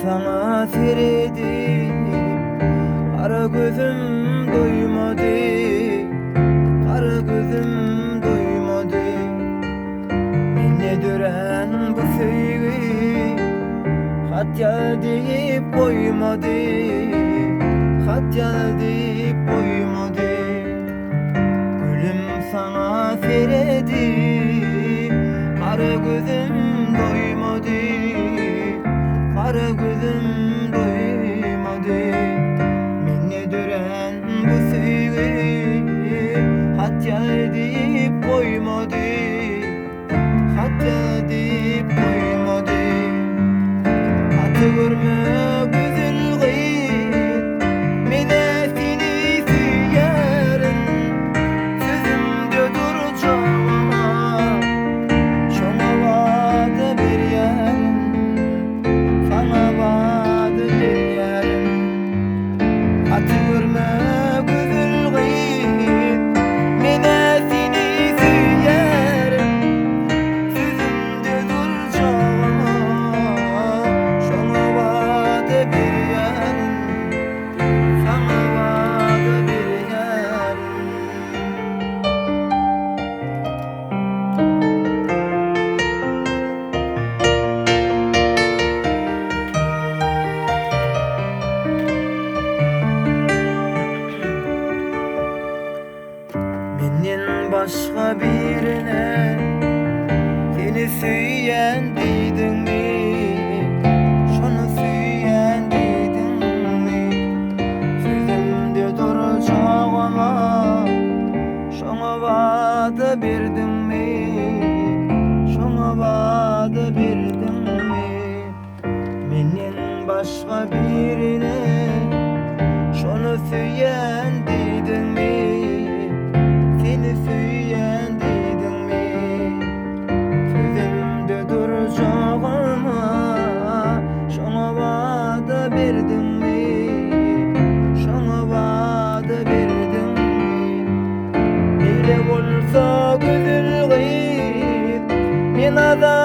saňa seredip, gara gözüm doýmady, gara gözüm doýmady. Mende dörän bu söýgi hat ýaz diýip goýmady, hat ýaz diýip goýmady. Gülüm saňa seredip, gara gözüm doýmady, gara gözüm doýmady. Mende dörän bu söýgi hat ýaz diýip goýmady, hat ýaz diýip goýmady. Gaty görme gözel gyz, men-ä seni söýýärin. Sözümde durjagama, şoňa wada berýärin. Saňa wada berýärin. Gaty görme gözel gyz, men-ä seni söýýärin. Sözümde durjagama, şoňa wada berýärin. Saňa wada berýärin. Menden başga birine seni söýýän diýdiňmi? Şony söýýän diýdiňmi? Sözümde durjagyma şoňa wada berdiňmi? Şoňa wada berdiňmi? Menden başga birine şony söýýän diýdiňmi? Seni söýýän diýdiňmi? Sözümde durjagyma şoňa wada berdiňmi? Şoňa wada berdiňmi? Beýle bolsa gözel gyz, men azat.